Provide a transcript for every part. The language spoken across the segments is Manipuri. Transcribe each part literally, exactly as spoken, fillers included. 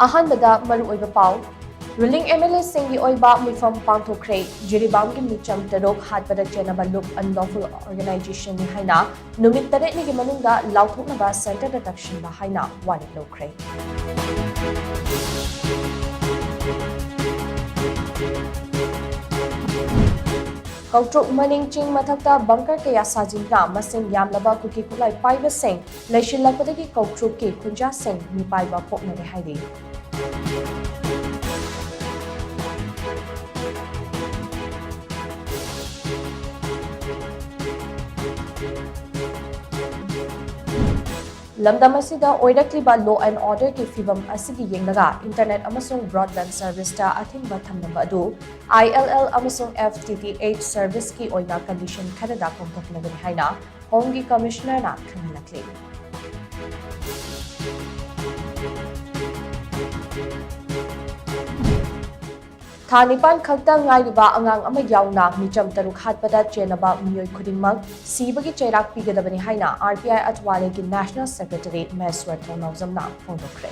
ꯑꯍꯥꯟꯕꯗ ꯃꯔꯨꯑꯣꯏꯕ ꯄꯥꯎ꯫ Ruling M L A ꯁꯤꯡꯒꯤ ꯑꯣꯏꯕ ꯃꯤꯐꯝ ꯄꯥꯡꯊꯣꯛꯈ꯭ꯔꯦ꯫ ꯖꯤꯔꯤꯕꯥꯝꯒꯤ ꯃꯤꯆꯝ ꯇꯔꯨꯛ ꯍꯥꯠꯄꯗ ꯆꯦꯟꯅꯕ ꯂꯨꯞ unlawful organization ꯅꯤ ꯍꯥꯏꯅ ꯅꯨꯃꯤꯠ ꯇꯔꯦꯠꯅꯤꯒꯤ ꯃꯅꯨꯡꯗ ꯂꯥꯎꯊꯣꯛꯅꯕ centre ꯗ ꯇꯛꯁꯤꯟꯕ ꯍꯥꯏꯅ ꯋꯥꯔꯦꯞ ꯂꯧꯈ꯭ꯔꯦ꯫ ꯀꯧꯇ꯭ꯔꯨꯛ ꯃꯅꯤꯡ ꯆꯤꯡ ꯃꯊꯛꯇ bunker ꯀꯌꯥ ꯁꯥꯖꯤꯟꯗꯨꯅ ꯃꯁꯤꯡ ꯌꯥꯝꯂꯕ ꯀꯨꯀꯤ ꯈꯨꯠꯂꯥꯏ ꯄꯥꯏꯕꯁꯤꯡ ꯂꯩꯁꯤꯜꯂꯛꯄꯗꯒꯤ ꯀꯧꯇ꯭ꯔꯨꯛꯀꯤ ꯈꯨꯟꯖꯥꯁꯤꯡ ꯃꯤꯄꯥꯏꯕ ꯄꯣꯛꯅꯔꯦ ꯍꯥꯏꯔꯤ꯫ ꯂꯝꯗꯝ ꯑꯁꯤꯗ ꯑꯣꯏꯔꯛꯂꯤꯕ law and order ꯒꯤ ꯐꯤꯚꯝ ꯑꯁꯤꯒꯤ ꯌꯦꯡꯂꯒ internet ꯑꯃꯁꯨꯡ broadband service ꯇ ꯑꯊꯤꯡꯕ ꯊꯝꯂꯝꯕ ꯑꯗꯨ I L L ꯑꯃꯁꯨꯡ F T T H service ꯀꯤ ꯑꯣꯏꯅ condition ꯈꯔꯗ ꯀꯣꯝꯊꯣꯛꯂꯒꯅꯤ ꯍꯥꯏꯅ Home ꯒꯤ Commissioner ꯅ ꯈꯪꯍꯜꯂꯛꯂꯤ꯫ ꯊꯥ ꯅꯤꯄꯥꯟ ꯈꯛꯇ ꯉꯥꯏꯔꯤꯕ ꯑꯉꯥꯡ ꯑꯃ ꯌꯥꯎꯅ ꯃꯤꯆꯝ ꯇꯔꯨꯛ ꯍꯥꯠꯄꯗ ꯆꯦꯟꯅꯕ ꯃꯤꯑꯣꯏ ꯈꯨꯗꯤꯡꯃꯛ ꯁꯤꯕꯒꯤ ꯆꯩꯔꯥꯛ ꯄꯤꯒꯗꯕꯅꯤ ꯍꯥꯏꯅ R T I ꯑꯊꯋꯥꯂꯦꯒꯤ National Secretary ꯃꯍꯦꯁ꯭ꯋꯔ ꯊꯧꯅꯥꯎꯖꯝꯅ ꯐꯣꯡꯗꯣꯛꯈ꯭ꯔꯦ꯫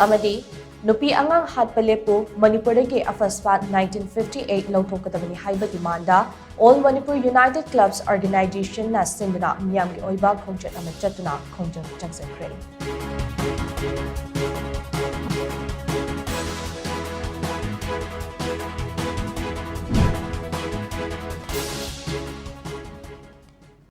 ꯑꯃꯗꯤ ꯅꯨꯄꯤ ꯑꯉꯥꯡ ꯍꯥꯠꯄ ꯂꯦꯞꯄꯨ, ꯃꯅꯤꯄꯨꯔꯗꯒꯤ AFSPA nineteen fifty eight ꯂꯧꯊꯣꯛꯀꯗꯕꯅꯤ ꯍꯥꯏꯕ demand ꯗ All Manipur United Clubs Organization ꯅ ꯁꯤꯟꯗꯨꯅ ꯃꯤꯌꯥꯝꯒꯤ ꯑꯣꯏꯕ ꯈꯣꯡꯆꯠ ꯑꯃ ꯆꯠꯇꯨꯅ ꯈꯣꯡꯖꯪ ꯆꯪꯖꯈ꯭ꯔꯦ꯫